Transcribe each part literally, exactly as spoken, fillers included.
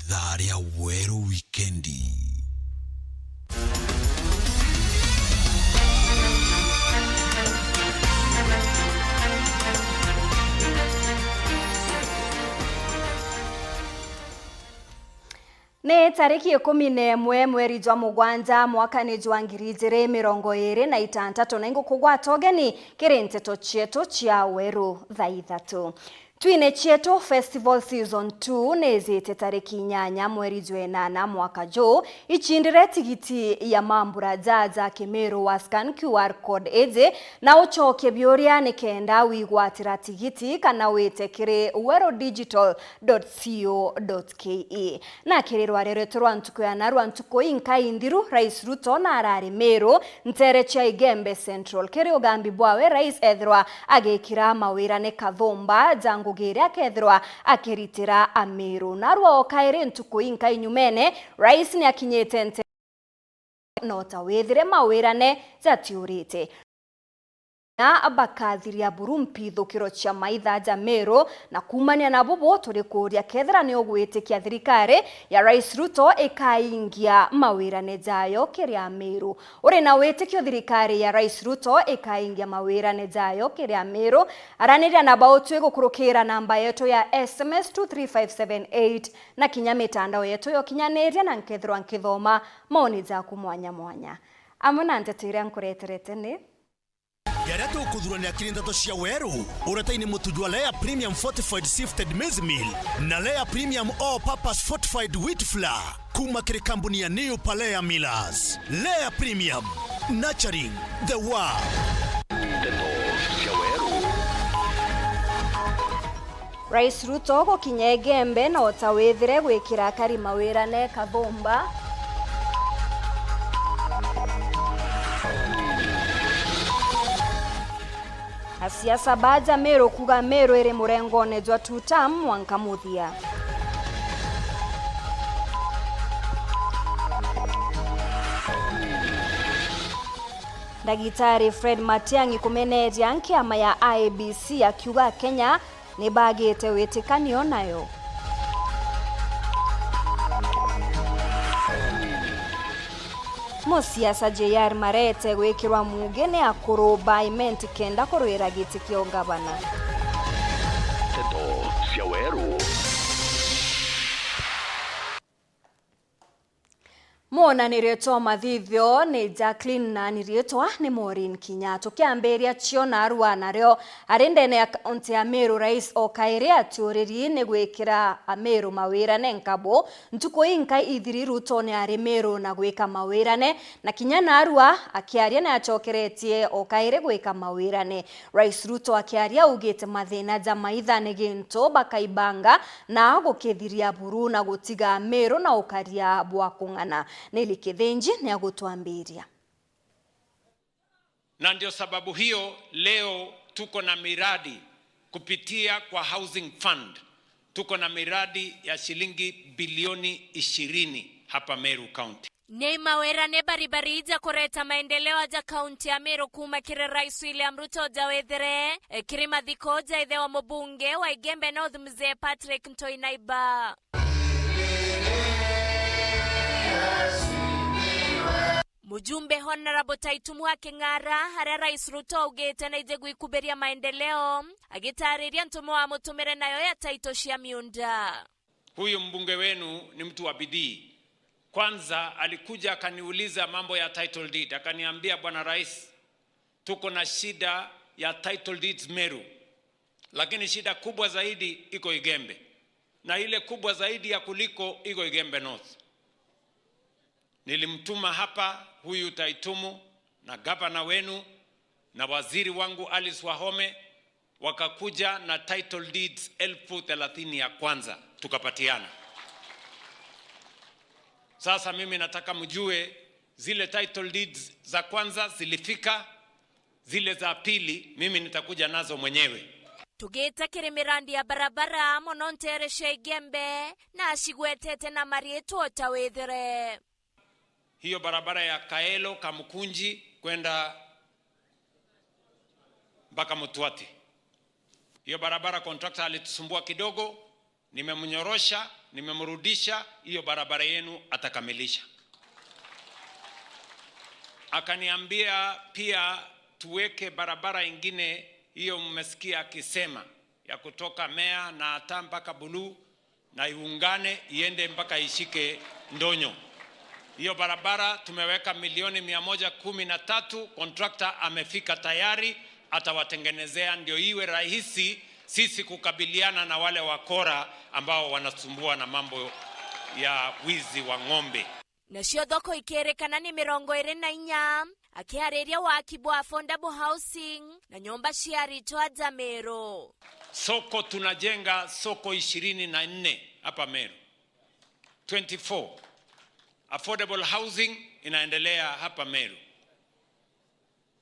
Ithaa ria Weru Wikendi. Ni tariki ikumi na imwe mweri jwa mugwanja mwakani jwa ngiri ijiri mirongo iri na itantatu, na ingukugwata ugeni kiri nteto cietu cia Weru thaa ithatu. Twine cietu Festival Season two niijite tariki inyanya mweri jwa inana mwaka juu. Icindire tigiti ya mambura jaja kimiru wa scan Q R code iji na ucokie biuria nikenda wigwatira tigiti kana wite kiri weru digital dot co dot ke. Na kiri rwaria rwetu rwa ntuku ya narua ntuku inkai nthiru, Rais Ruto na arari Meru, ntere cia Igembe Central. Kiri ugambi bwawe, Rais ethirwa agikira mawirane kathumba ja ngugi iria akethirwa akiritira Ameru. Narua o kairi ntuku inkai nyumene, Rais ni akinyite ntere na o ta withire mawirane jatiurite. Na bakathiria buru mpithukiro cia maitha ja Meru, na kuumania na bubu turi kuuria kethira ni ugwitikia thirikari ya Rais Ruto ikaingia mawirane jayo kiri Ameru. Uri na witikio thirikari ya Rais Ruto ikaingia mawirane jayo kiri Ameru? Araniria na bautwi gukurukira namba yetu ya S M S two three five seven eight na kinya mitandao yetu ya ukinyaniria, na nkethirwa nkithoma maoni jaku mwanya mwanya. Amwe na nteto iria nkureterete ni Jaria tukuthuranira kiri nteto cia Weru, uretaini mutu jwa Lea Premium Fortified Sifted Maize Meal na Lea Premium All Purpose Fortified Wheat Flour kuuma kiri kambuni ya New Palea Millers. Lea Premium, nurturing the world. Nteto cia Weru. Rais Ruto gukinya Igembe na o ta withire gwikira akari mawirane kathumba. Asiasa ba ja Meru kuuga Meru iri murengone jwa two term mwanka muthia. Ndagitari Fred Matiang'i kumeneria nkiama ya I E B C akiuga Kenya ni bagite witikanio nayo. Musiasa J R Marete gwikirwa muuge ni akuru ba Imenti kenda kurwira giti kia ugavana. Nteto cia Weru. Mwonanirio jwa mathithio ni Jacqueline na ni riitwa ni Maureen Kinya. Tukiambiria cio narua nario ari ndene ya kaunti ya Meru, Rais o kairi atiuriri ni gwikira Ameru mawirane nkabu. Ntuku inkai ithiri Ruto ni ari Meru na gwika mawirane, na kinya narua akiaria ni acokeretie o kairi gwika mawirane. Rais Ruto akiaria augite mathina ja maitha ni gintu bakaibanga na gukithiria buru na gutiga Meru na ukaria bwa kung'ana. Nelly Kithinji ni agutwambiria. Na ndio sababu hiyo leo tuko na miradi kupitia kwa Housing Fund, tuko na miradi ya shilingi bilioni ishirini hapa Meru County. Ni mawirane baribari ja kureta maendeleo ja kaunti ya Meru kuuma kiri Rais William Ruto ja withire, e, kiri mathiko ja ithe wa mubunge wa Igembe North, Mzee Patrick Ntoi Naiba. Mujumbe Honorable Taitumu aking'ara aria Rais Ruto augite naije gwikubiria maendeleo, agitariria ntumo amutumire nayo ya title cia miunda. Huyu mbunge wenu ni mtu wa bidii. Kwanza alikuja akaniuliza mambo ya title deed, akaniambia, "Bwana Rais, tuko na shida ya title deeds Meru, lakini shida kubwa zaidi iko Igembe, na ile kubwa zaidi ya kuliko iko Igembe North." Nilimtuma hapa huyu Taitumu na gavana wenu na waziri wangu Alice Wahome, wakakuja na title deeds elfu thelathini ya kwanza tukapatiana. Sasa mimi nataka mjue zile title deeds za kwanza zilifika, zile za pili mimi nitakuja nazo mwenyewe. Tugite kiri mirandi ya barabara mono ntere cia Igembe na acigwetete na mariitwa o ta withire. Hiyo barabara ya Kaelo, Kamukunji kwenda mpaka Mutwati. Hiyo barabara contractor alitusumbua kidogo, nimemnyorosha, Nimemrudisha, hiyo barabara yenu atakamilisha. Akaniambia pia tuweke barabara ingine, hiyo mmesikia akisema, ya kutoka Mea na hata mpaka Buluu, na iungane iende mpaka ishike Ndonyo. Hiyo barabara tumeweka milioni mia moja kumi na tatu, contractor amefika tayari, atawatengenezea ndio iwe rahisi sisi kukabiliana na wale wakora ambao wanasumbua na mambo ya wizi wa ng'ombe. Nacio thoko ikirikana ni mirongo iri na inya, akiariria waki bwa affordable housing na nyomba cia aritwa aja Meru. Soko, tunajenga soko ishirini na nne hapa Meru. Twenty-four. Affordable housing inaendelea hapa Meru.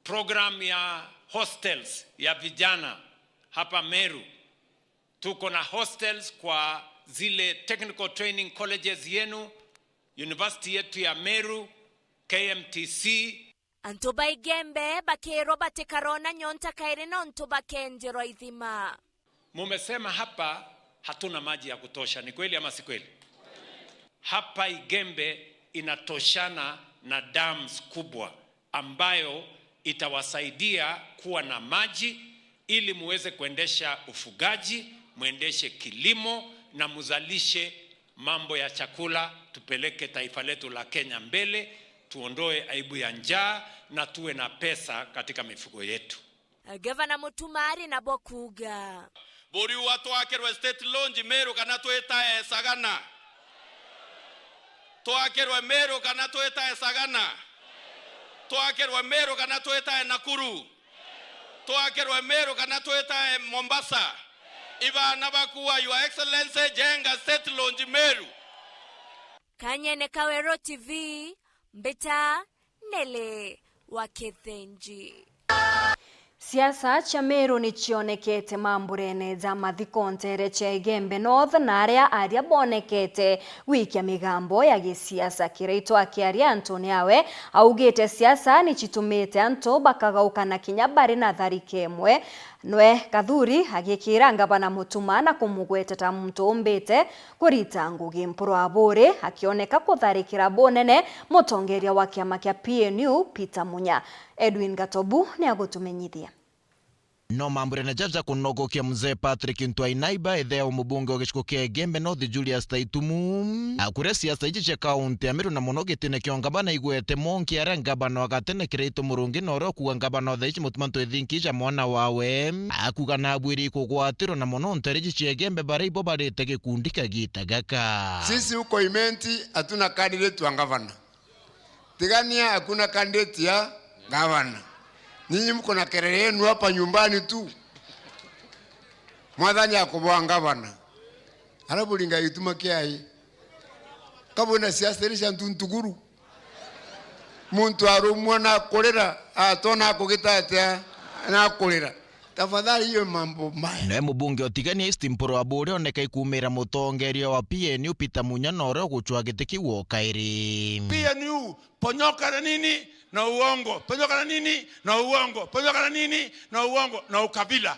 Program ya hostels ya vijana hapa Meru. Tuko na hostels kwa zile technical training colleges yenu, university yetu ya Meru, K M T C. Antu ba Igembe bakirwa batikarona nyonta kairi nontu bakenjerwa ithima. Mumesema hapa hatuna maji ya kutosha, ni kweli ama si kweli? Hapa Igembe inatoshana na dams kubwa ambayo itawasaidia kuwa na maji ili muweze kuendesha ufugaji, muendeshe kilimo na muzalishe mambo ya chakula, tupeleke taifa letu la Kenya mbele, tuondoe aibu ya njaa na tuwe na pesa katika mifugo yetu. Gavana Mutuma ari nabo kuuga. Buriua twakirwe State Lodge Meru kana twitae Sagana? Twakirwe Meru kana twitae Sagana? Twakirwe Meru kana twitae Nakuru? Twakirwe Meru kana twitae Mombasa? Ibana bakua, Your Excellency, jenga State Lodge Meru. Kanyene ka Weru T V, mbita Nelly wa Kithinji. Siasa cia Meru ni cionekete mamburene ja mathiko nteere cia Igembe North, na aria aria bonekete gwikia migambo ya gisiasa. Kiraitu akiaria antune awe, augite siasa ni citumite antu bakagaukana kinya bari na tharika imwe. Nwe Kathuri agikira ngavana Mutuma na kumugweta ta muntu umbite kurita ngugi. Mpuru Aburi akioneka kutharikira bunene mutongeria wa kiama kia P N U, Peter Munya. Edwin Gatobu ni agutumenyithia. No mamburene jaja kunogokia Mzee Patrick Ntwai Naiba, ethea mubunge wa gicigo kia Igembe North, Julius Taitumu, akuria siasa iji cia kaunti ya Meru, na mono gitine kia ungavana igwete monki aria ngavana wa gatene Kiraitu Murungi, na uria ukuga ngavana wa thaici Mutuma Ntwethinki ja mwana wawe, akuga nabwiri kugwatirwa na mono nteere iji cia Igembe baria ibo barite gikundi kagita gaka. Sisi huko Imenti hatuna candidate wa gavana. Tigania hakuna candidate ya gavana. Nyinyi mko na kelele yenu hapa nyumbani tu. Mwathani akubwa gavana. Alafu linga ituma kiai. Kabwina siasa iria cia ntuntukuru. Muntu arumwa na kurira, atona akugita atia na kurira. Tafadhali, hiyo mambo mbaya. Nawe mubunge o Tigania East Mpuru Aburi oneka ikumira mutongeria wa P N U Peter Munya na uria ugucwa giti kiu o kairi. P N U, ponyoka na nini na uongo, ponyoka na nini na uongo, ponyoka na nini na uongo na ukabila.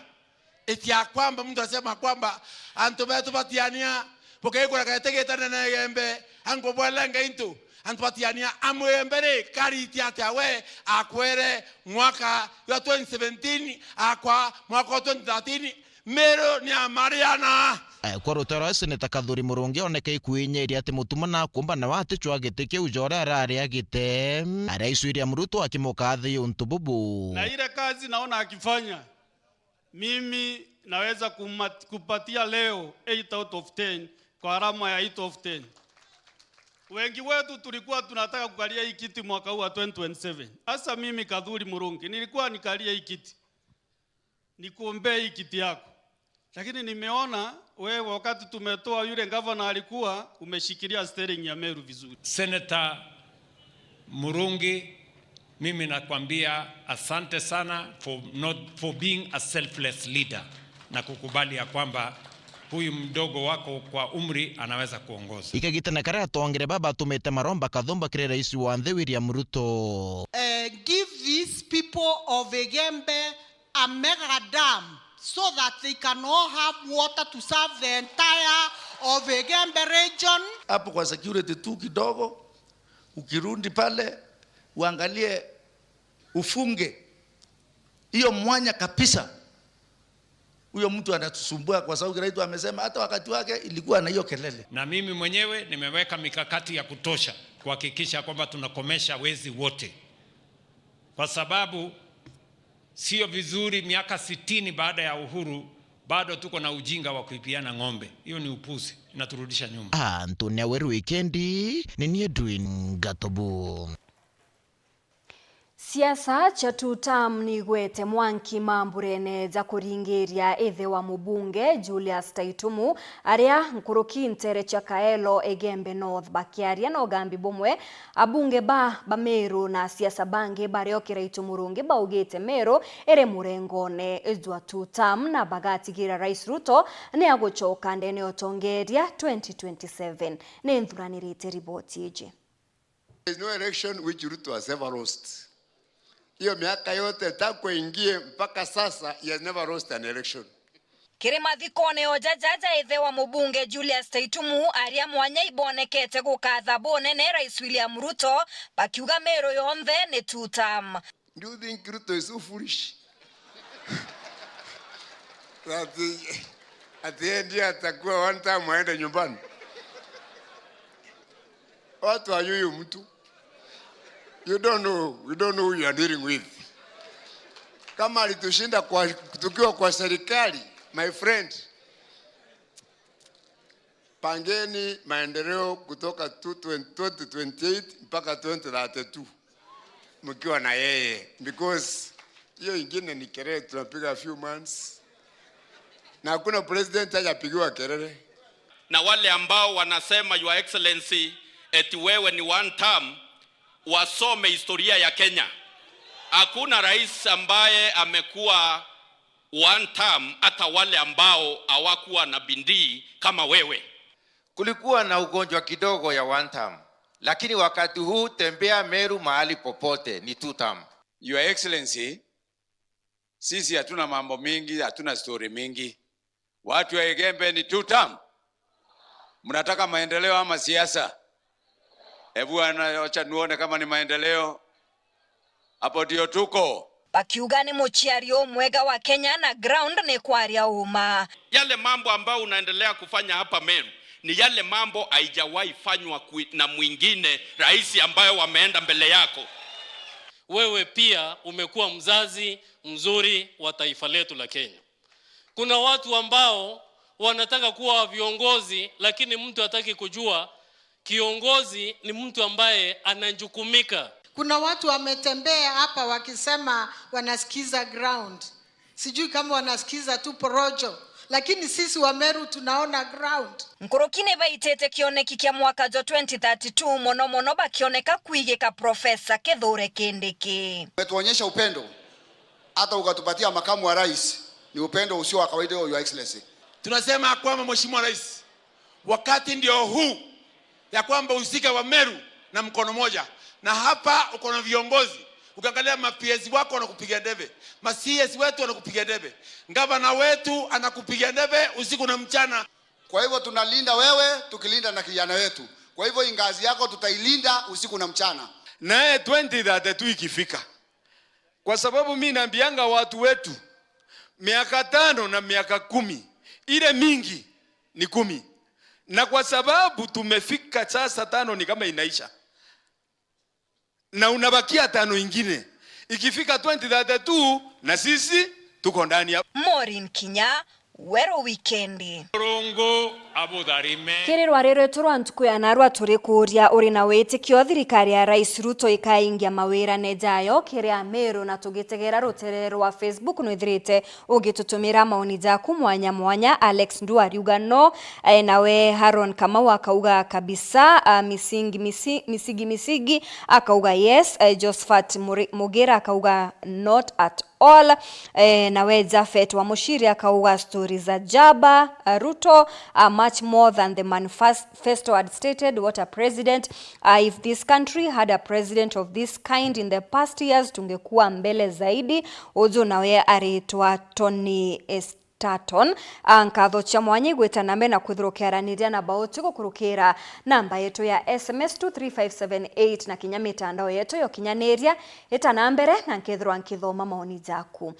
Eti ya kwamba mtu asema kwamba antu betu batiania, bukaigura gete gitane na Igembe, ankubwele Ngai ntu, antu batiania amwembe ri, kariti atia we akwere mwaka wa twenty seventeen, akwa mwaka wa twenty thirteen, Meru ni amariana. Eh, kwa rutaro rwa Seneta Kathuri Murungi oneka ikwinyiria ati Mutuma nakumba na waticwa giti kiu ja uria arari agite, aria Rais William Ruto akimukathia untu bubu. Na ile kazi naona akifanya, mimi naweza kumat-, kupatia leo eight out of ten kwa alama ya eight of ten. Wengi wetu tulikuwa tunataka kukalia hii kiti mwaka huu wa twenty twenty-seven. Hasa mimi Kathuri Murungi, nilikuwa nikalie hii kiti. Nikuombee hii kiti yako. Lakini nimeona wewe, wakati tumetoa yule gavana alikuwa, umeshikilia steering ya Meru vizuri. Senator Murungi, mimi nakwambia asante sana for not, for being a selfless leader na kukubali ya kwamba huyu mdogo wako kwa umri anaweza kuongoza. Ikagitana karia atongere baba atumite maromba kathumba kiri rais wa nthi William Ruto. Eh, give these people of Igembe a mega dam so that they can all have water to serve the entire of Igembe region. Hapo kwa security tu kidogo, ukirudi pale, uangalie, ufunge hiyo mwanya kabisa. Huyo mtu anatusumbua kwa sababu Kiraitu amesema hata wakati wake ilikuwa na hiyo kelele. Na mimi mwenyewe nimeweka mikakati ya kutosha kuhakikisha kwamba tunakomesha wezi wote, kwa sababu sio vizuri miaka sitini baada ya uhuru bado tuko na ujinga wa kuibiana ng'ombe. Hiyo ni upuzi, inaturudisha nyuma. Antu newe rwikendi, ni nie Edwin Gatobu. Siasa cia two term ni igwete mwanki mamburene ja kuringiria ithe wa mubunge Julius Taitumu, aria nkuruki ntere cia Kaelo, Igembe North, bakiaria na ugambi bumwe. Abunge ba, ba Meru na asiasa bangi baria o Kiraitu Murungi baugite Meru iri murengone jwa two term na bagatigira Rais Ruto ni agucoka ndene ya utongeria twenty twenty-seven. Ni nthuranirite riboti iji. There is no election which Ruto has ever lost. Hiyo miaka yote tangu aingie mpaka sasa, he has never lost an election. Kiri mathikone o jaja ja ithe wa mubunge Julius Taitumu, aria mwanya ibonekete gukatha bunene Rais William Ruto, bakiuga Meru yonthe ni two term. Do you think Ruto is so foolish? Ati, ati yeye ndiye atakuwa one time aende nyumbani? Watu hawajui huyu mtu. You don't know, you don't know who you are dealing with. Kama alitushinda kwa, tukiwa kwa serikali, my friend, pangeni maendeleo kutoka tu twenty, twenty twenty-eight mpaka twenty thirty-two mkiwa na yeye, because hiyo ingine ni kelele tunapiga a few months, na hakuna president hajapigiwa kelele. Na wale ambao wanasema, Your Excellency, eti wewe ni one term, wasome historia ya Kenya. Hakuna rais ambaye amekuwa one term, hata wale ambao hawakuwa na bidii kama wewe. Kulikuwa na ugonjwa kidogo ya one term, lakini wakati huu tembea Meru mahali popote ni two term. Your Excellency, sisi hatuna mambo mingi, hatuna story mingi. Watu ya Igembe ni two term. Mnataka maendeleo ama siasa? Hebu ana-, acha nione kama ni maendeleo. Hapo ndio tuko. Bakiuga ni muciari umwega wa Kenya na ground ni kwaria uma. Yale mambo ambayo unaendelea kufanya hapa Meru ni yale mambo haijawahi fanywa kui-, na mwingine rais ambayo wameenda mbele yako. Wewe pia umekuwa mzazi mzuri wa taifa letu la Kenya. Kuna watu ambao wanataka kuwa viongozi, lakini mtu hataki kujua kiongozi ni mtu ambaye anajukumika. Kuna watu wametembea hapa wakisema wanasikiza ground. Sijui kama wanasikiza tu porojo, lakini sisi wa Meru tunaona ground. Nkuruki ni baitite kioneki kia mwaka jwa twenty thirty-two, mono mono bakioneka kwigika Profesa Kithure Kindiki. Umetuonyesha upendo, hata ukatupatia makamu wa rais, ni upendo usio wa kawaida, Your Excellency. Tunasema kwamba, Mheshimiwa Rais, wakati ndio huu ya kwamba usike wa Meru na mkono moja, na hapa uko na viongozi, ukiangalia ma P S wako wanakupigia debe, ma C S wetu wanakupigia debe, gavana wetu anakupigia debe usiku na mchana. Kwa hivyo tunalinda wewe, tukilinda na kijana wetu. Kwa hivyo hii ngazi yako tutailinda usiku na mchana. Naye twenty thirty-two ikifika, kwa sababu mi naambianga watu wetu, miaka tano na miaka kumi, ile mingi ni kumi. Na kwa sababu tumefika sasa, tano ni kama inaisha, na unabakia tano ingine. Ikifika twenty thirty-two, na sisi tuko ndani ya Maureen Kinya, Weru Wikendi. Murungu abutharime. Kiri rwari rwetu rwa ntuku ya narua, turi kuuria, uri na witikio thirikari ya Rais Ruto ikaingia mawirane jayo kiri Ameru? Na tugitegera rutere rwa Facebook, nwithirite ugitutumira maoni jaku mwanya mwanya. Alex Ndu ariuga no. Eh, nawe Haron Kamau akauga kabisa. Ah, Misingi, Misi-, Misigi Misigi akauga yes. Eh, Josephat Muri-, Mugira akauga not at all. Eh, nawe Japhet wa Mushiri akauga stories za jaba, uh, Ruto are much more than the manifesto had stated. What a president. Uh, if this country had a president of this kind in the past years, tungekuwa mbele zaidi. Uju nawe aritwa Tony Es-, Taton, a nkatho cia mwanya igwita na mbere na kwithirwa ukiaraniria na Bauti gukurukira namba yetu ya S M S two three five seven eight na kinya mitandao yetu ya ukinyaniria. Ita na mbere na nkethirwa nkithoma maoni jaku.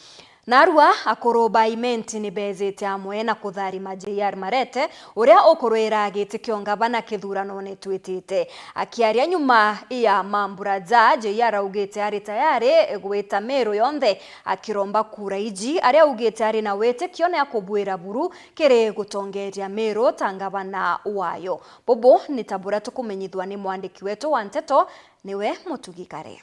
Narua akuru ba Imenti ni beejite amwe na kutharima J R Marete, uria ukurwira giti kia ungavana kithuranone twitite. Akiaria nyuma ya mambura ja, J R augite ari tayari gwita Meru yonthe akiromba kura iji, aria augite ari na witikio ni akubwira buru kiri gutongeria Meru ta ngavana wayo. Bubu ni ta buria tukumenyithua ni mwandiki wetu wa nteto, niwe Mutugi Kare.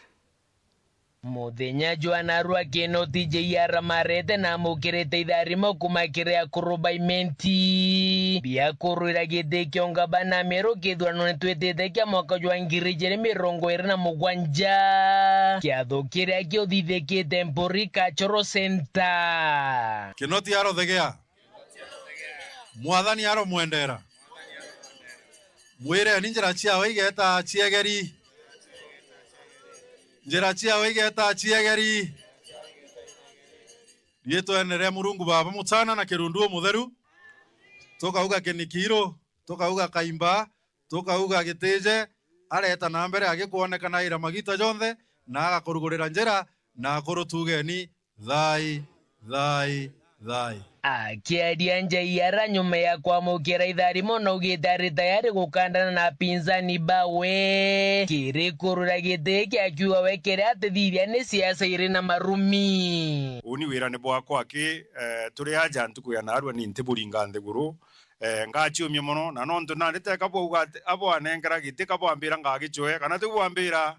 Muthenya jwa narua Kinoti J R Marete namukirite itharimo kuma kiri akuru ba Imenti bia kurwira giti kia ungavana Meru kithuranone twitite kia mwaka jwa ngiri ijiri mirongo iri na mugwanja, kiatho kiria kiuthithikite Mpuri Cultural Centre. Kinoti arothegea. Mwathani aromwendera. Mwireni njira ciawe igeeta ciegeri. Njira ciawe igeeta ciegeri. Riitwene ria Murungu Baba Mutana na Kirundu Umutheru, tukauga Kinikiru, tukauga Kaimba, tukauga Gitije, areeta na mbere agikwonekanaira magiita jonthe, na agakurugurira njira, na akuru tugeni, Thai, thai, thai. Akiaria J R nyuma ya kwamukira itharimo, naugite ari tayari gukandana na apinzani bawe kiri kurwira giti giki, akiuga we kiri atithithia ni siasa iri na marumi. Uni wirane bwakwa aki, eh, turi aja ntuku ya narua ni ntiburinga nthiguru, eh, ngaciumia mono, na nontu nandi teka bwauga ati abwanengera giti kabwambira ngagicwe, kana tiu bwambira?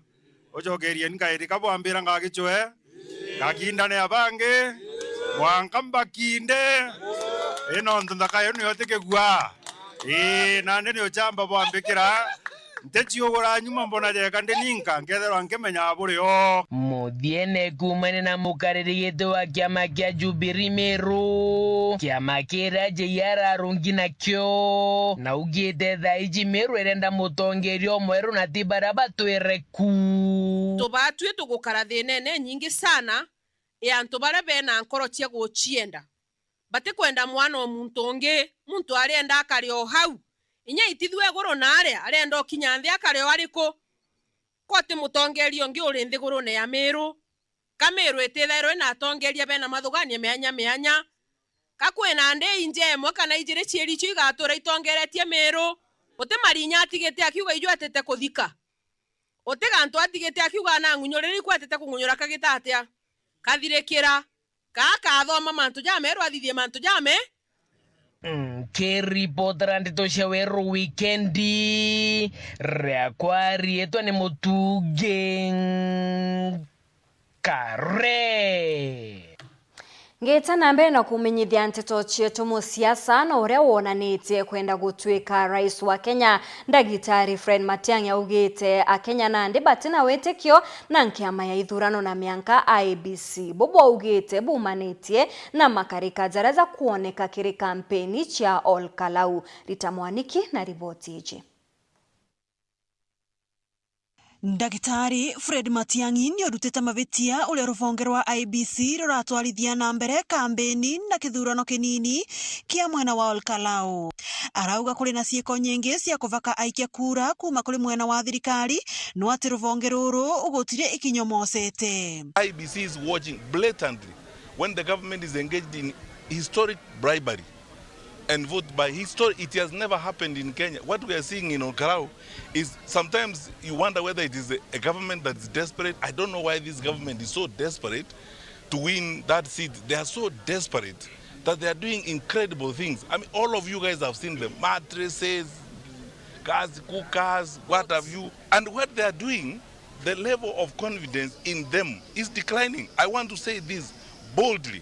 Ucokerie nkairi kabwambira ngagicwe, ngakindane abangi, mwanka mbakinde. Ii nontu nthaka iyo niyo tikigua. Ii, nandi ni uchamba bwambikira. Ntichiugura nyuma mbona jeka ndi ninka, nkethirwa nkimenyaa buri o. Muthiene kuumania na mukariri giti wa kiama kia Jubilee Meru, kiama kiria J R arungi nakio, naugite thaa iji Meru irenda mutongeria umweru na ti baria batwire ku. Antu batwi tugukara thiinene nyingi sana ya antu baria bena nkoro cia gucienda. Batikwenda mwana o muntu ungi, muntu arienda akare o hau. Inya itithua iguru na aria, arenda ukinya nthi akare o ariku? Ko ti mutongeria ungi uri nthigurune ya Meru? Ka Meru itithairwa ina atongeria bena mathugania mianya mianya? Ka kwina ndii inje imwe kana ijiri ciiri icio igatura itongeretie Meru? Guti marinya atigite akiuga iju atite kuthika. Guti gantu atigite akiuga na ngunyuriri iku atite kungunyura kagita atia? Kathirikira. Kaa kathoma mantu jameru, athithie mantu jame. Nkiripotera ndeto cia weru wikendi, riakwa riitwa ni Mutugi Kare. Ngita na mbere na kumenyithia nteto cietu, musiasa na uria wonanitie kwenda gutwika rais wa Kenya, Ndagitari Fred Matiang'i augite Akenya nandi batina witikio na nkiama ya ithurano na mianka I E B C. Bubu augite bumanitie na makarika jaria jakwoneka kiri kampeni cia Ol Kalou. Rita Mwaniki na riboti iji. Ndagitari Fred Matiang'i ni urutite mavitia uria ruvonge rwa I E B C ruratwarithia na mbere kambeni na kithurano kinini kia mwena wa Ol Kalou. Arauga kuri na ciiko nyingi cia kuvaka aikia kura kuuma kuri mwena wa thirikari, no ati ruvonge ruru gutiri ikinya umocete. I E B C is watching blatantly when the government is engaged in historic bribery and vote by history. It has never happened in Kenya. What we are seeing in Ol Kalou is sometimes you wonder whether it is a, a government that is desperate. I don't know why this government is so desperate to win that seat. They are so desperate that they are doing incredible things. I mean, all of you guys have seen them. Mattresses, gas cookers, what have you. And what they are doing, the level of confidence in them is declining. I want to say this boldly.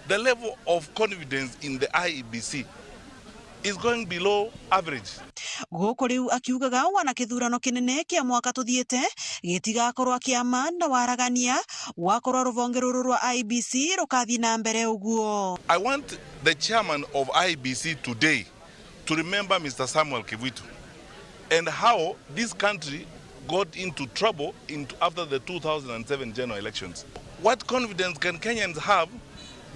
The level of confidence in the I E B C is going below average. Guku riu akiugaga wana kithurano kinene kia mwaka tuthiite gitigakorwa kiama na waragania, gwakorwa ruvonge ruru rwa I E B C rukathi na mbere uguo. I want the chairman of I E B C today to remember Mister Samuel Kivuitu and how this country got into trouble into, after the two thousand and seven general elections. What confidence can Kenyans have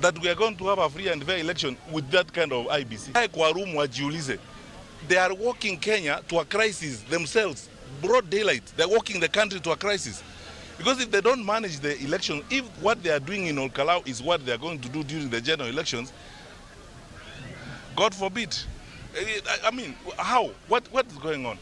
that we are going to have a free and fair election with that kind of I B C. Kae kwa room wajiulize. They are walking Kenya to a crisis themselves. Broad daylight, they're walking the country to a crisis. Because if they don't manage the election, if what they are doing in Olkalau is what they are going to do during the general elections, God forbid. Eh, I, I mean, how? What, what is going on?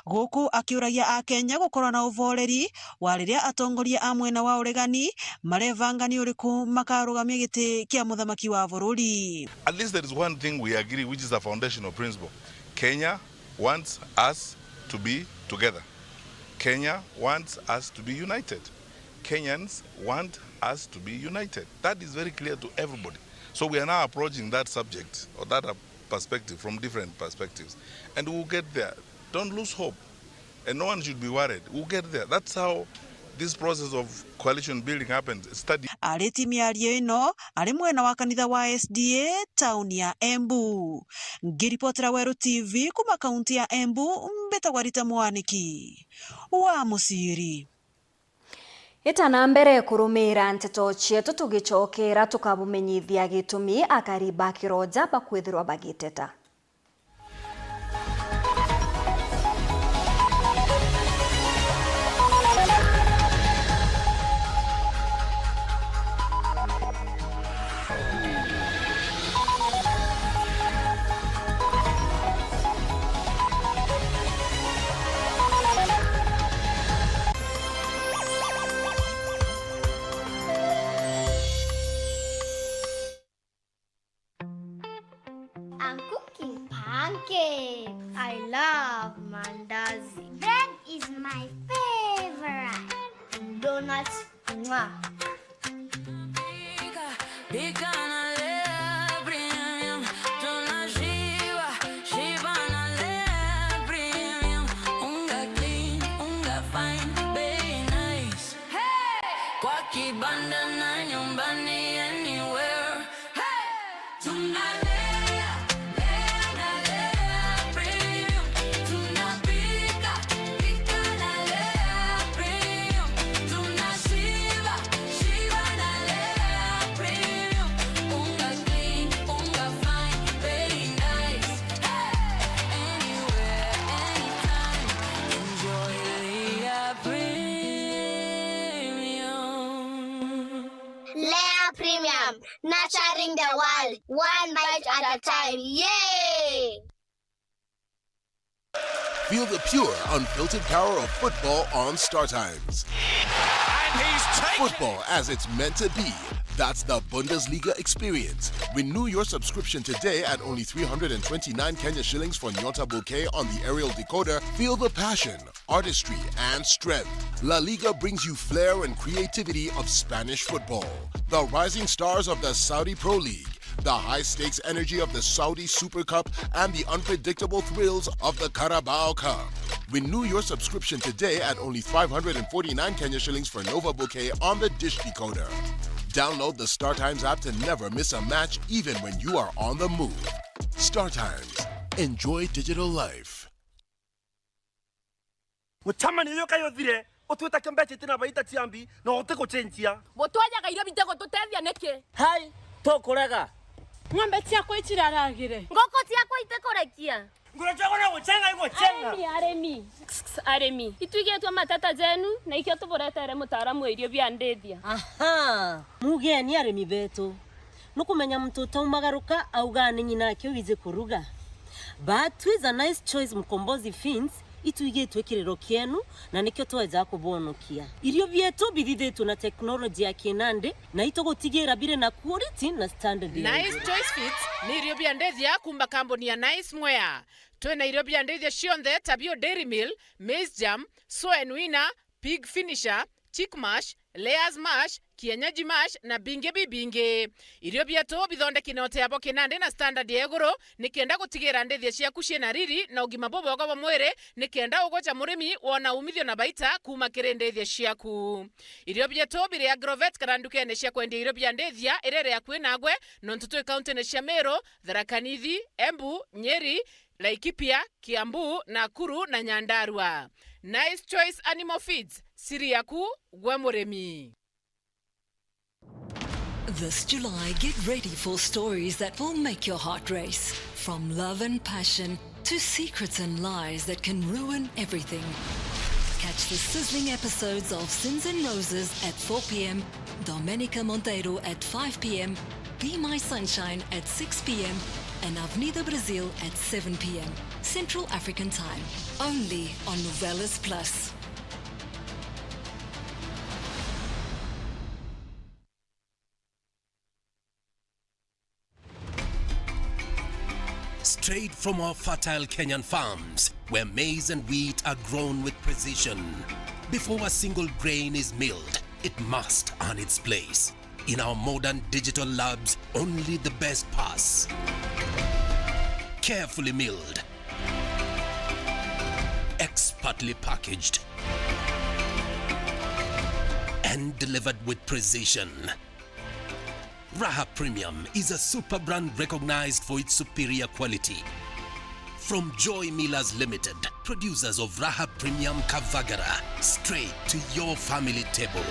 Guku akiuragia Akenya gukorwa na uvoreri wa riria atongoria a mwena wa uregani marebanga ni uriku makarugamia giti kia muthamaki wa bururi. At least there is one thing we agree, which is a foundational principle. Kenya wants us to be together. Kenya wants us to be united. Kenyans want us to be united. That is very clear to everybody. So we are now approaching that subject or that, uh, perspective from different perspectives. And we'll get there. Don't lose hope. And no one should be worried. We'll get there. That's how this process of coalition building happens. Study. Ariti miario ino ari mwena wa kanitha wa S D A tauni ya Embu. Ngiripotera Weru T V kuma kaunti ya Embu, mbitagwa Rita Mwaniki wa Muciri. Ita na mbere kurumiira nteto cietu, tugicokera tukabumenyithia gitumi akari ba Kiroja bakwithirwa bagiteta. I'm cooking pancakes. I love mandazi. Bread is my favorite. Donuts. Mwah. Pika na Lea Premium, tunashiba, shiba na Lea Premium. Unga clean, unga fine, bei nice. Hey! Kwa kibanda na nyumbani, anywhere. Hey! Tunalea, lea na Lea Premium. Tunapika, pika na Lea Premium. Tunashiba, shiba na Lea Premium. Unga clean, unga fine, very nice. Hey! Anywhere, anytime, enjoy Lea Premium. Lea Premium, nurturing the world, one bite at a time. Yay! Feel the pure, unfiltered power of football on Star Times. And he's taken Football as it's meant to be. That's the Bundesliga experience. Renew your subscription today at only three hundred and twenty-nine Kenya shillings for Nyota Bouquet on the aerial decoder. Feel the passion, artistry, and strength. La Liga brings you flair and creativity of Spanish football. The rising stars of the Saudi Pro League, the high-stakes energy of the Saudi Super Cup, and the unpredictable thrills of the Carabao Cup. Renew your subscription today at only five hundred and forty-nine Kenya shillings for Nova Bouquet on the dish decoder. Download the StarTimes app to never miss a match, even when you are on the move. StarTimes. Enjoy digital life. Gucemania uyu kai uthire, utwite kia mbeca itina baita cia mbi, na utigucenjia. Butwajaga irio bitigututethia niki? Hai, tukurega. Ng'ombe ciakwa iciraragire. Nguku ciakwa itikurekia. Nguru ciakwa no gucenga igucenga. Arimi, arimi. Arimi, itwigitwe mateta jenu, na ikio tuburetere mutaaramu wa irio bia ndithia. Aha, mugeni arimi betu. Nukumenya muntu utaumagaruka auga ni nyina ake wiji kuruga. But twiza Nice Choice Mkombozi Feeds, itwigitwe kiriro kienu, na nikio tweja kubonokia. Irio bietu bithithitwe na teknoloji ya kinandi, na itugutigira biri na quality na standard ya Nice iguru. Choice Feeds ni irio bia ndithia kuma kambuni ya Nice Mwea. Twina irio bia ndithia cionthe ta bio Dairy Meal, Maize Germ, Soen Winner, Pig Finisher, Chick Mash, Layers Mash, Kienyeji Mash na bingi bibingi. Irio bietu bithondeki na uteabo kinandi na standard ya iguru, nikenda gutigira ndithia ciaku ciina riri na ugima bubwega bwa mwiri, nikenda ugoca murimi wona umithio na baita kuma kiri ndithia ciaku. Irio bietu biri Agrovet kana ndukene cia kwendia irio bia ndithia iria iri akui nagwe, nontu twi kauntine cia Meru, Tharaka Nithi, Embu, Nyeri, Laikipia, Kiambu, Nakuru na Nyandarua. Nice Choice Animal Feeds, siri yaku gwe murimi. This July, get ready for stories that will make your heart race. From love and passion to secrets and lies that can ruin everything. Catch the sizzling episodes of Sins and Roses at four p.m., Domenica Monteiro at five p.m., Be My Sunshine at six p.m., and Avenida Brasil at seven p.m. Central African Time. Only on Novelas Plus. Straight from our fertile Kenyan farms, where maize and wheat are grown with precision. Before a single grain is milled, it must earn its place. In our modern digital labs, only the best pass. Carefully milled, expertly packaged, and delivered with precision. Raha Premium is a super brand recognized for its superior quality. From Joy Millers Limited, producers of Raha Premium Kavagara, straight to your family table.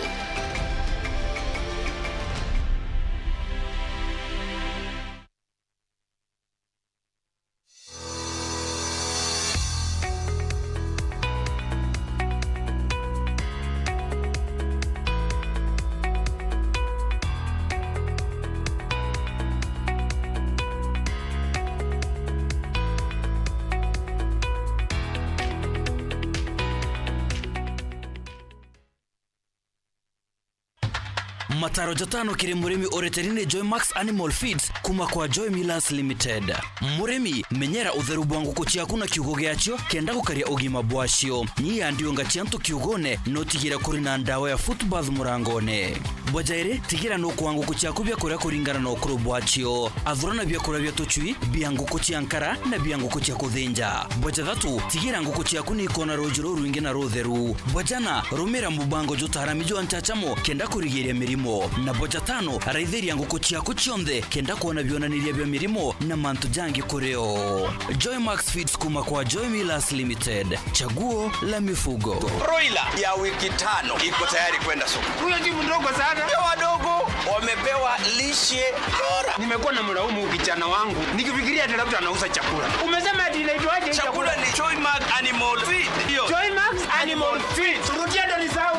Mataro jatano kiri murimi ureteri ni Joy Max Animal Feeds kuma kwa Joy Millers Limited. Murimi, menyera utheru bwa nguku ciaku na kiugo giacio kenda gukaria ugima bwacio. Nyia ndiunga cia antu kiugone, no tigire kuri na ndawa ya foot bath murangone. Bwa jairi, tigira nukwaa nguku ciaku biakuria kuringana na ukuru bwacio. Athurana biakuria bia tucui, bia nguku cia nkara na bia nguku cia kuthinja. Bwa jathatu, tigira nguku ciaku ni ikona ruuji rurwingi na rutheru. Bwa jana, rumira mubango jutaarami jwa nchachamo kenda kurigiria mirimo. Na bwa jatano, raithiria nguku ciaku cionthe kenda kwona bionaniria bia mirimo na mantu jangi kuri o. Joy Max Feeds kuma kwa Joy Millers Limited. Chaguo la mifugo. Broiler ya wiki tano iko tayari kwenda soko. Huyo si mdogo sana. Ndio wadogo wamepewa lishe bora. Nimekuwa na mlaumu kijana wangu nikifikiria ati labda anauza chakula. Umesema ati inaitwaje hii chakula? Chakula ni Joy Max Animal Feed. Hiyo. Joy Max Animal Feed. Rudia ndo nisahau.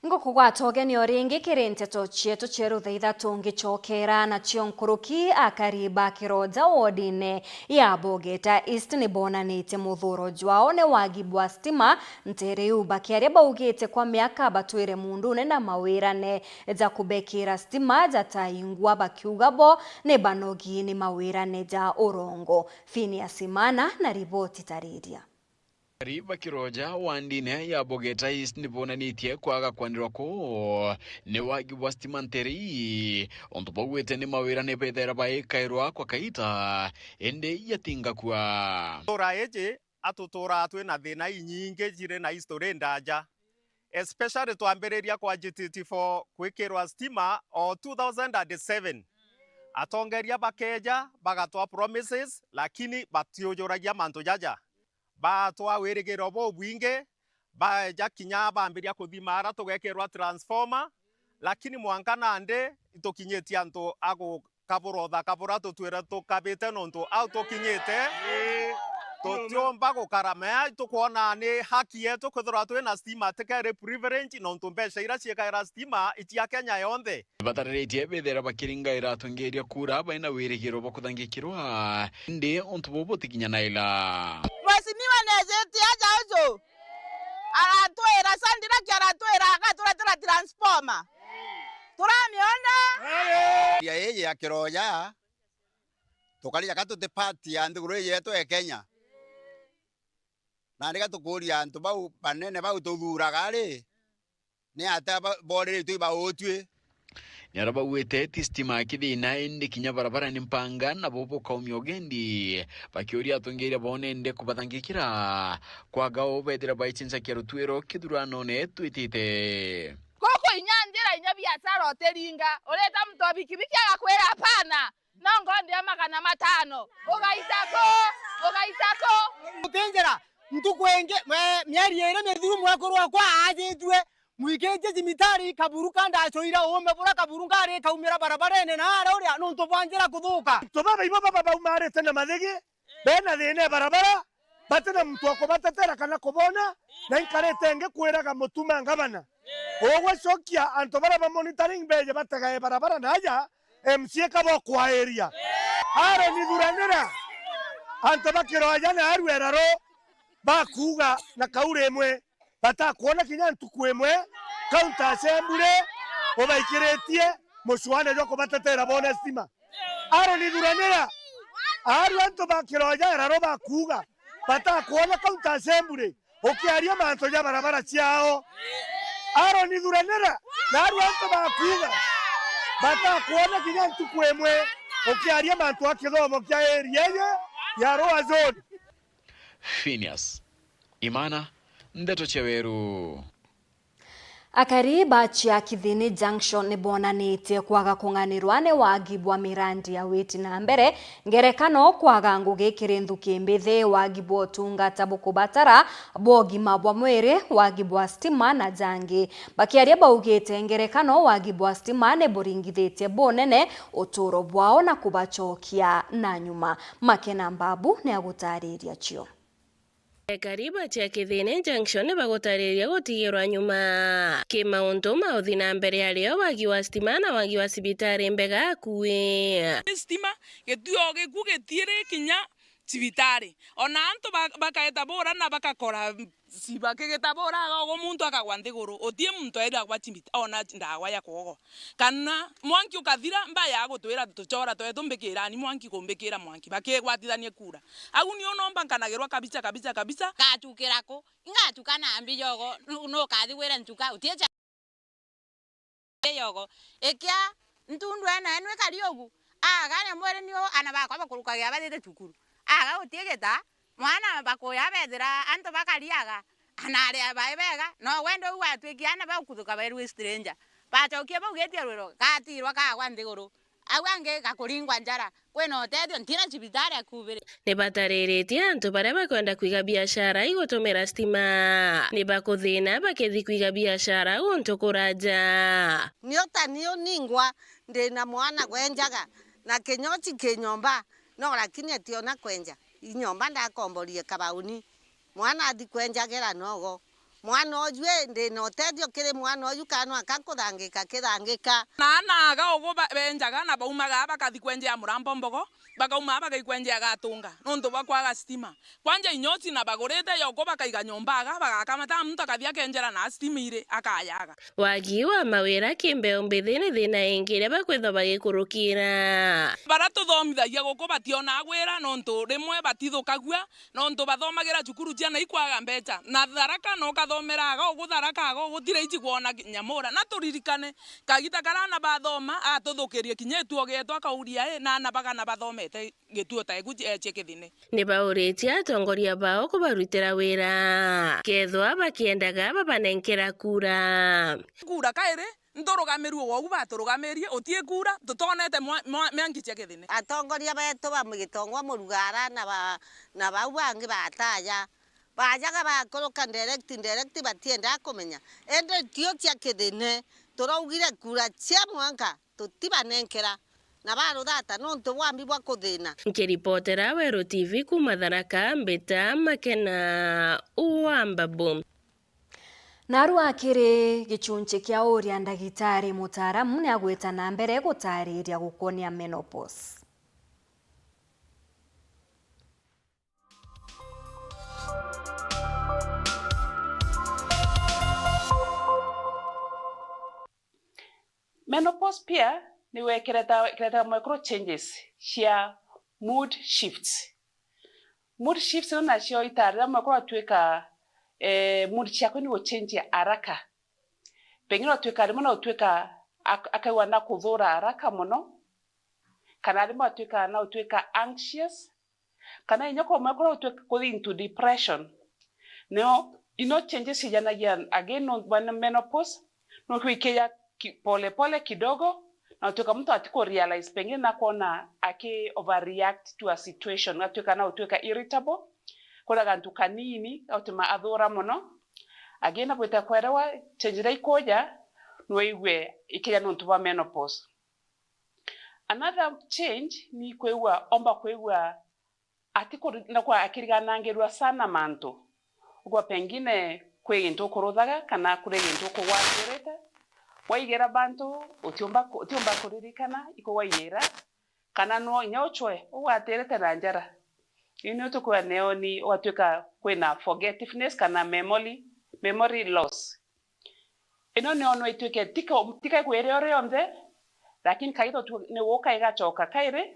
Ngukugwata ugeni o ringi kiri nteto cietu cia rutha ithatu ngicokera nacio nkuruki. Akari ba Kiroja wodine ya Bogeta East ni bonanitie muthuro jwao ni wagi bwa stima ntere iu bakiaria baugite kwa miaka batwire muundune na mawirane ja kubekira stima jataingwa bakiuga bo ni banogi ni mawirane ja urongo. Phineas Imana na riboti tariria. Akari ba Kiroja wa ndine ya Bogeta East ni bonanitie kwaga kwanirwa kuu ni wagi bwa stima ntere ii, untu baugite ni mawirane bethera baikairwa kwa kaita, indi yatingakua. Ntura iji atuturaa twina thina inyingi jiri na history ndaja, especially twambiriria kwa G T T four gwikirwa stima o two thousand and seven. Atongeria bakeja bagatwa promises, lakini batiujuragia mantu jaja. Batwa wirigiro bubwingi, baeja kinya bambiria kuthima ara tugekirwa transformer, lakini mwanka nandi itukinyitie antu a gukabura uthaka bura tutwire tukabite nontu au tukinyite. Tutiumba gukara mea, itukwona ni haki yetu kwithirwa twina stima, tikeri privilege nontu mbeca iria ciikaira stima icia Kenya yonthe. Batariritie bethira bakiringaira atongeria kura baina wirigiro bwa kuthangikirwa, indi untu bubu butikinyanaira. Mheshimiwa neejite aja uju aratwira, Sandiraki aratwira agaturetera transformer. Turamiona? Ya iji ya Kiroja, tukarija ka tuti part ya nthiguru iji yetu ya Kenya. Nandi ga tukuuria antu bau banene bau tuthuuraga ri, ni atia ba-, boriritue ibautue? Ni aria baugite ti stima kithina, indi kinya barabara ni mpanga, nabo bukaumia ugendi, bakiuria atongeria boone ende kubathangikira, kwaga uu bethira baicincakia rutwiro kithuranone twitite. Guku inya njira inya biacara utiringa, ureta muntu wa bikibiki agakwira, "Hapana." No ngondi ya magana matano. Ugaita ku? Ugaita ku? Ukinjira, ntuku ingi, we, mieri iri mithiru mwekuru wakwa aajitue, mwikitie cibitari Kaburuka, ndacoira uume bura Kaburuka ari kaumira barabarene na aria uria nontu bwa njira kuthuka. Antu baba ibo baba baumarite na mathigi, bena thina e barabara, bati na muntu wa kubatetera kana kubona, na inkarite ngikwiraga mutuma ngavana, ugwicokia antu baria ba monitoring beje bategae barabara na aja M C A kaba ukwaeria. Aaron Ithuranira, antu ba Kiroaja na Arua Eraro bakuuga na kauri imwe, batakwona kinya ntuku imwe county assembly ubaikiritie mucuane jwa kubatetera bone stima. Aaron Ithuranira, aarua antu ba Kiroaja Eraro bakuuga batakwona county assembly ukiaria mantu ja barabara ciao. Aaron Ithuranira, na aarua antu bakuuga batakwona kinya ntuku imwe ukiaria mantu a kithomo kia area iji ya Arua zone. Phineas Imana, Ndeto cia Weru. Akari ba cia Kithini Junction ni bonanitie kwaga kung'anirwa ni wagi bwa mirandi ya witi na mbere, ngerekano kwaga ngugi kiri nthuki mbithi, wagi bwa utungata bukubatara bwa ugima bwa mwiri, wagi bwa stima na jangi. Bakiaria baugite ngerekano wagi bwa stima ni buringithitie bunene uturo bwao na kubacokia na nyuma. Makena Mbabu ni agutariria cio. Ekari ba cia Kithini Junction bagutariria gutigirwa nyuma kimauntu ma uthi na mbere ario wagi wa stima na wagi wa cibitari mbega akui. Stima, gituo gikuu gitiiri kinya cibitari. Ona antu ba-, bakaeta bura na bakakora ciba kigita bura aga ugu muntu akagwa nthiguru. Utii muntu airagwa cibita-, ona ndawa ya kwogo. Kana mwanki ukathira, mbaya agutwira tuchora twetu mbikirani mwanki kumbikira mwanki, bakigwatithanie kura. Au nio nomba nkanagirwa kabisa, kabisa, kabisa. Ngachukira ku? Ingachuka na mbi yogo, nu-, nukathi gwira nchuka, utie cha yogo. Ikia ntundu ena enu ikari ugu. Aga ni mwiri niu ana bakwa bakurukagira bathite cukuru. Aga utie gita, mwana bakuya bethira antu bakariaga, ana aria bai bega, no wende u watwikia ana baukuthuka bairwe stranger. Bachokie baugitie rwiro, gatirwa kagwa nthiguru. Au angi gakuringwa njara, kwina utethio, ntina cibitari akubiri. Ni batariritie antu baria bakwenda kwiga biashara igutumira stima. Ni bakuthina bakithi kwiga biashara guntu kuraja. Nio ta niu ningwa ndina mwana gwenjaga, na kinyochi ki nyomba, no lakini ationa kwenja. I nyomba ndakomborie kabauni. Mwana athi kwenjagira nogo. Mwana uju i, ndina utethio kiri mwana uju, kana no aka nkuthangika kithangika. Na ana aga ugu ba-, benjaga na baumaga bakathi kwenjea murambo mbogo, bakauma bagakwenjea gatunga, nontu bwa kwaga stima. Kwanja inyosi na bagurite yoko bakaiga nyomba aga, bagakamata muntu akathi akenjera na stima iri, akayaga. Wagi wa mawira ki mbeu mbithi ni thina ingi iria bakwithwa bagikurukira. Baria tuthomithagia guku bationaa gwira, nontu rimwe batithukagua, nontu bathomagira cukuru ciana ikwaga mbecha. Na Tharaka no kathomeraga ugu Tharaka aga ugu tira ici kwona nyamura. Na turirikane, kagita karia ana bathoma, atuthukirie kinya ituo gietu akauria, i, na ana bagana bathomete gituo ta igu cie Kithini. Ni bauritie atongoria bao kubarutira wira, kethwa bakiendaga babanenkera kura. Kura kairi, nturugamirue wou baturugamirie, utii kura, tutonete mwa-, mwa-, mianki cia Kithini. Atongoria betu ba Gitongwa Murugara na ba-, na bau bangi bataya, bajaga bakuruka direct, direct batiendaa kumenya. Indi ntio cia Kithini, turaugire kura cia mwanka tutibanenkera, na baruthata nontu bwa mbi bwa kuthina. Nkiripotera Weru T V kuuma Tharaka, mbita Makena wa Mbabu. Narua kiri gichunchi kia uria ndagitari mutaaramu ni agwita na mbere gutariria gukonia menopause. Menopause pia ni wekireta, kireta mwekuru changes cia mood shifts. Mood shifts no nacio itarira mwekuru atwika, eh, mood ciaku ni guchenjia haraka. Pengine utwika rimwe na utwika ak-, akaigua na kuthura haraka muno, kana rimwe atwika na utwika anxious, kana inya kwa mwekuru utwika kuthi into depression. Nio ino changes ijanagia again no, when menopause, no kwikija ki-, pole pole kidogo, Na utwika muntu atiku realize, pengine nakwona aki overreact to a situation, atwika na utwika irritable, kura gantu kanini gautuma athura mono. Agina bwita kwerewa change iria ikuja, nwaigue ikija nontu bwa menopause. Another change ni kwigua, omba kwigua ati kuri-, na kwa akiriganangirua sana mantu. Ugwa pengine kwi gintu ukuruthaga kana kuri gintu ukugwatirite. Waigera bantu, utiumba ku-, utiumba kuririkana iku waigera, kana no inya uchwe ugwatirite na njara. Iu nio tukwigua neo ni ugatwika kwina forgetfulness kana memory, memory loss. Ino nio no itwike tika, tika igwire o rionthe, lakini kaitho tu ni guka igacoka kairi,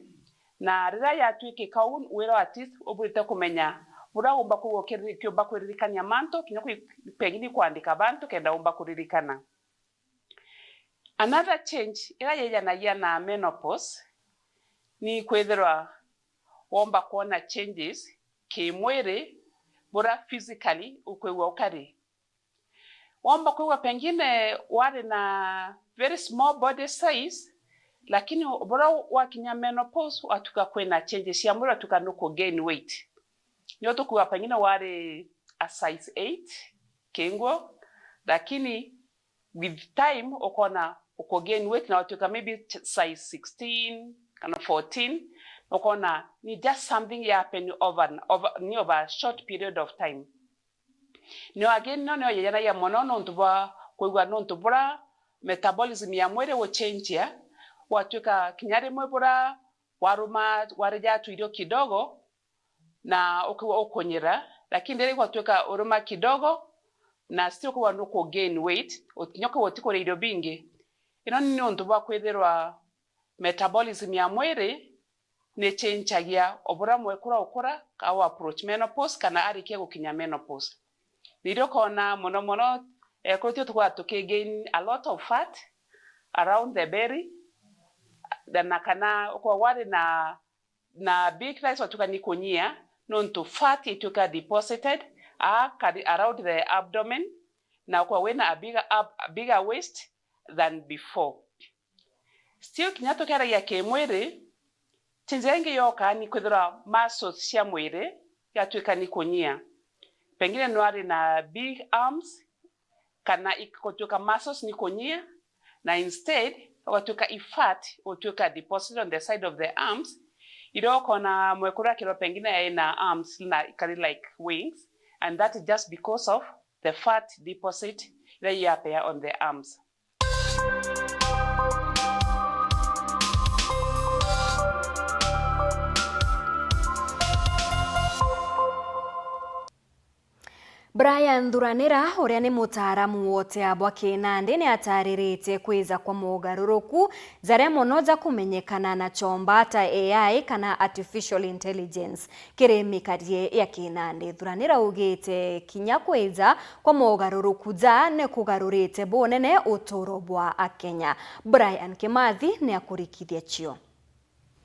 na riria yatwikika uu, wira at least ubwirite kumenya buria umba kwigua ukiri-, ukiumba kwiririkania mantu, kinya kwi-, pengine kwandika bantu kenda umba kuririkana. Another change iria yijanagia na menopause ni kwithirwa womba kwona changes kimwiri, buria physically ukwigua ukari. Womba kwigua pengine wari na very small body size, lakini buria wakinya menopause, watuka kwina changes cia mwiri, watuka nuku gain weight. Nio tukwigua pengine wari a size eight kinguo, lakini with time ukona uku gain weight na watuka maybe ch-, size sixteen kana fourteen, ukona ni just something ya happen over, over, ni over a short period of time. Nio again, no nio yejanagia mono nontu bwa kwigua nontu bura metabolism ya mwiri guchenjia, gwatuika kinya rimwe bura waruma, warija tuirio kidogo na ukigua ukunyira, lakini riria gwatuika uruma kidogo na still ukigua nuku gain weight, ut-, kinya ukigua utikuria irio bingi. Ino ni nontu bwa kwithirwa metabolism ya mwiri ni chenjagia o buria mwekuru ukura, ka u approach menopause, kana arikia gukinya menopause. Nirio ukona mono mono, ekuru tio tukoragwa tuki gain a lot of fat around the belly, na kana ukoragwa wari na, na big thighs watuka ni kunyia, nontu fat ituka deposited a, kari-, around the abdomen, na ukoragwa wina a bigger ab-, a bigger waist than before. Still, kinya tukiaragia kimwiri, ti njira ingi yoka ni kwithirwa muscles cia mwiri yatuika ni kunyia. Pengine nwari na big arms, kana igutuika muscles ni kunyia, na instead ugatuika i fat utuika deposited on the side of the arms, iria ukona mwekuru akirwa pengine ena arms na ikari like wings, and that is just because of the fat deposit iria i appear on the arms. Brian Thuranira, uria ni mutaaramu wa utea bwa kinandi, ni ataririte kwija kwa mogaruruku jaria mono ja kumenyekana na chomba ta A I kana artificial intelligence. Kiri mikarie ya kinandi, Thuranira augite kinya kwija kwa mogaruruku ja ni kugarurite bunene uturo bwa Akenya. Brian Kimathi ni akurikithia cio.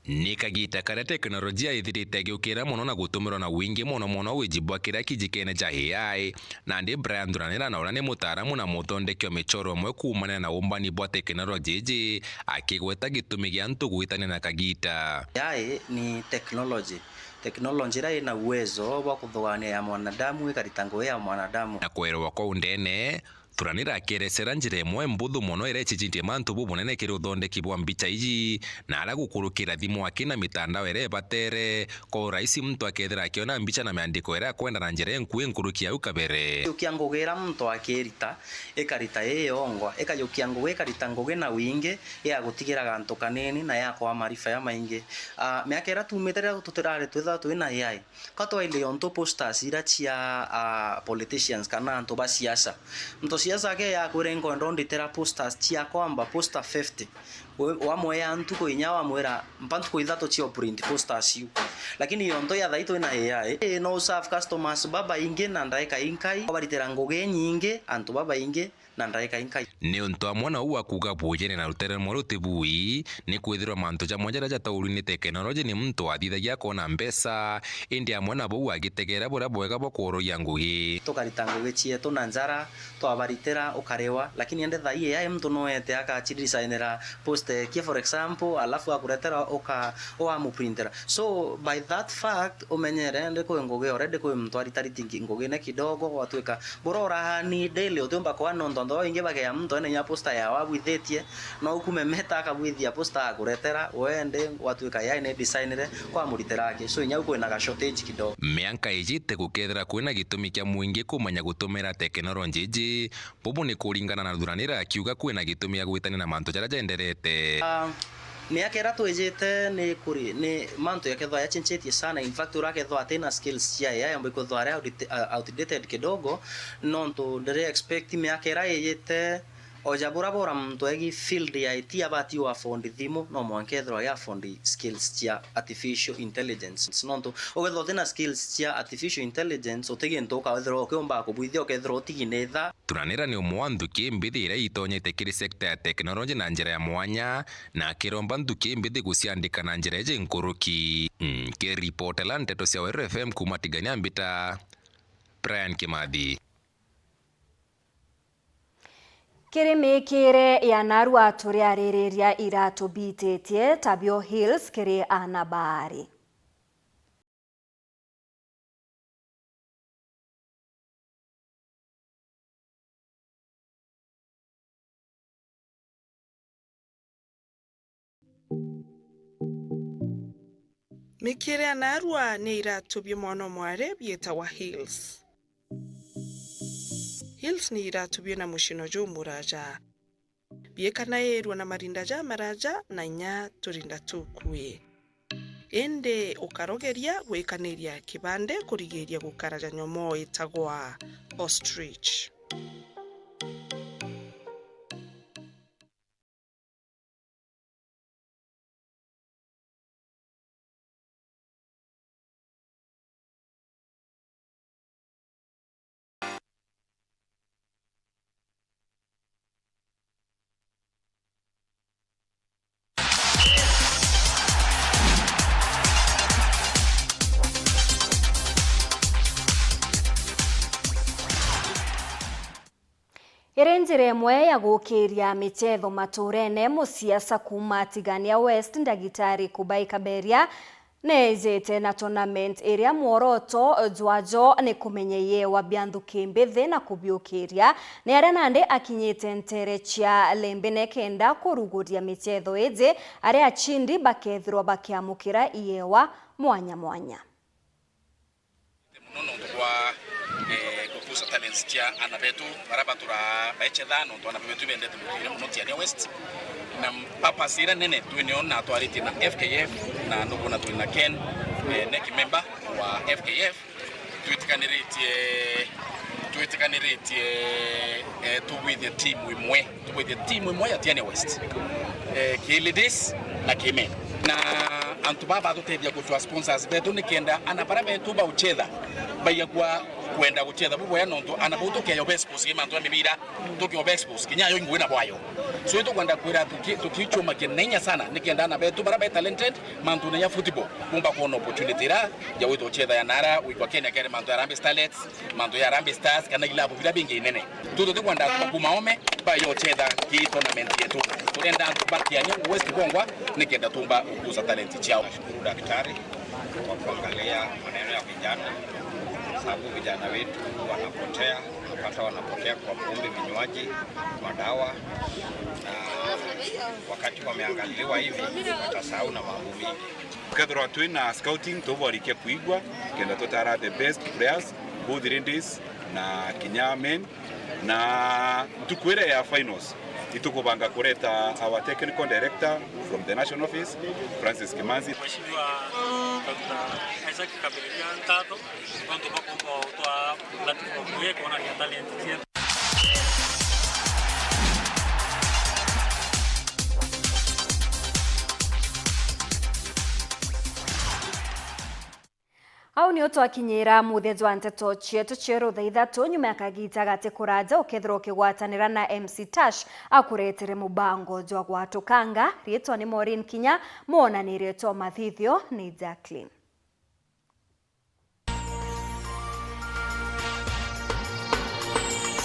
Ni kagita karia teknolojia ithirite igiukira mono na gutumirwa na wingi mono mono wiji bwa kiria kijikene ja A I. Nandi Brian Thuranira na uria ni mutaaramu na muthondeki wa michoro umwe kuumania na umbani bwa teknoloji iji, akigweta gitumi gia antu gwitania na kagita. A I ni technology. Technology iria ina uwezo bwa kuthugania ya mwanadamu ikarita ngugi ya mwanadamu. Na kwerewa kwau ndene, Thuranira akierecera njira imwe mbuthu mono iria icicindie mantu bubunene kiri uthondeki bwa mbicha iji, na aria gukurukira thimu aki na mitandao iria ibatere, kwa uraisi muntu akethira akiona mbicha na miandiko iria akwenda na njira inkui nkuruki ya au kabere. Kajukia ngugi iria muntu akirita, ikarita iyongwa, ikajukia ngugi ikarita ngugi na wingi, ya gutigira gantu kanini na ya kwaa maarifa jamaingi. Aa, miaka iria tuumite riria tutirari twithagwa twina A I, ka twaile ontu posters iria cia aa politicians kana antu ba siasa. Muntu siasa ake yakwira inkwenda unditira posters cia kwamba poster fifty. We, wamwea ntuku inya wamwira mpa ntuku ithatu cia uprint posters iu. Lakini yontu ya thaai twina A I, ii no userve customers babaingi na ndaika inkai, ubaritira ngugi inyingi antu babaingi. na ndaika inkai. Ni untu amwe na uu akuuga bujene na rutere rumwe ruti bui, ni kwithirwa mantu jamwe jaria jataurwi ni tekinoloji ni muntu athithagia akoona mbeca, indi amwe na buu agitegeera buria bwega bwa kworuria ngugi. Tukarita ngugi cietu na njara, twabaritira ukariwa, lakini indi thaa ii A I muntu no eete akacirisainira poster ekie, for example, alafu akuretera uka-, uamuprintira. So, by that fact, umenyere ndi kwi ngugi already kwi muntu aritariti ngi-, ngugine kidogo, gwatwika burora hani daily utiumba kwa nontu antu babaingi bagea muntu ene inya poster yao abwithitie, no ukume Meta akabwithia poster akuretera, we ndi gwatwika A I ni designire kwamuritira aki. So, inya u kwina ga shortage kidogo. Mianka ijite gukethira kwina gitumi kia mwingi kumenya gutumira tekinoloji iji, bubu ni kuringana na Thuranira akiuga kwina gitumi gia gwitania na mantu jaria jenderete. Ah, miaka iria twijite ni kuri-, ni mantu yakethwa yacenjetie sana. In fact, urakethwa atina skills cia A I, yomba ikwithwa ari outdate-, uh, outdated kidogo, nontu ndiri expect miaka iria ijite, o ja bura bura muntu egi field ya I T abati u afford thimu, no mwanka ethirwa agi afford skills cia artificial intelligence. Nontu ukethwa utina skills cia artificial intelligence, uti gintu ukethirwa ukiumba kubwithia, ukethirwa utigi ni tha. Thuranira ni umwe wa nthuki imbithi iria itonyete kiri sector ya technology na njira ya mwanya, na akiromba nthuki imbithi guciandika na njira iji nkuruki. Nkiripotela nteto cia Weru F M kuuma Tigania, mbita Brian Kimathi. Kiri mikiire ya narua turiaririria iratu bititie tabio heels kiri aana baari. Mikiire ya narua ni iratu bia mwana o mwari biitagwa heels. Heels ni iratu biina mucino jumuraja. Biikanairua na marinda jamaraja na inya turinda tukui. Indi ukarogeria gwikaniria kibande kurigiria gukaraja nyomoo itagwa ostrich. Iri njira imwe ya gukiria michetho matuurene, musiasa kuuma Tigania West, Ndagitari Kubai Kaberia, neejite na tournament iria mworoto jwajo ni kumenya iewa bia nthuki mbithi na kubiukiria. Ni aria nandi akinyite nteere cia Lembine kenda kuruguria michetho iji, aria achindi bakethirwa bakiamukira iewa mwanya mwanya. Muno nontu bwa, eh, gukuza talents cia ana betu baria batura baechetha, nontu ana betu bendete muthiire muno Tigania West. Na purpose iria nene twinio na twaritie na F K F, na nukwona twina Ken, eh, neki member wa F K F. Twitikaniritie, twitikaniritie, eh, tugwithie timu imwe. Tubwithie timu imwe ya Tigania West, eh, ki ladies na ki men. Na antu baba batutethia gutwa sponsors betu nikenda ana baria betu bauchetha baigagua kwenda guchetha buboya, nontu ana bau tukeyo best sports, ki mantu ya mibira, tukeyo best sports, kinya yo ingui na bwayo. So, itukwenda kwira tuki-, tukichumakia na inya sana nikenda ana betu baria be talented mantune ya football bumba kwona opportunity ira ya gwithwa uchetha ya nara wikwa Kenya kere mantu ya Harambee Starlets, mantu ya Harambee Stars kana ilabu biria bingi inene. Tu tutikwenda antu ba kuuma oome bayo uchetha ki tournament yetu. Turenda antu ba Tigania West bongwa nikenda tumba gukuza talent ciao. Nashukuru daktari kwa kuangalia maneno ya vijana, sababu vijana wetu wanapotea, unapata wanapotea kwa pombe, vinywaji, madawa, na wakati wameangaliliwa hivi, watasahau na mambo mingi. Kethirwa twina scouting, tuborikia kuigua, kenda tutara the best players, both ladies na kinya men. Na ntuku iria ya finals, itukubanga kureta our technical director from the national office, Francis Kimanzi. Mheshimiwa Doctor Isaac Kaberia, nkaatho nontu bwa kumba utwa platform ii kwonania talent cietu. Au nio twakinyira muthia jwa nteto cietu cieru thaa ithatu. Nyuma ya kagita gati kuraja, ukethirwa ukigwatanira na M C Tash akuretere mubango jwa gwatukanga. Riitwa ni Maureen Kinya, mwonanirie twa mathithio ni Jacqueline.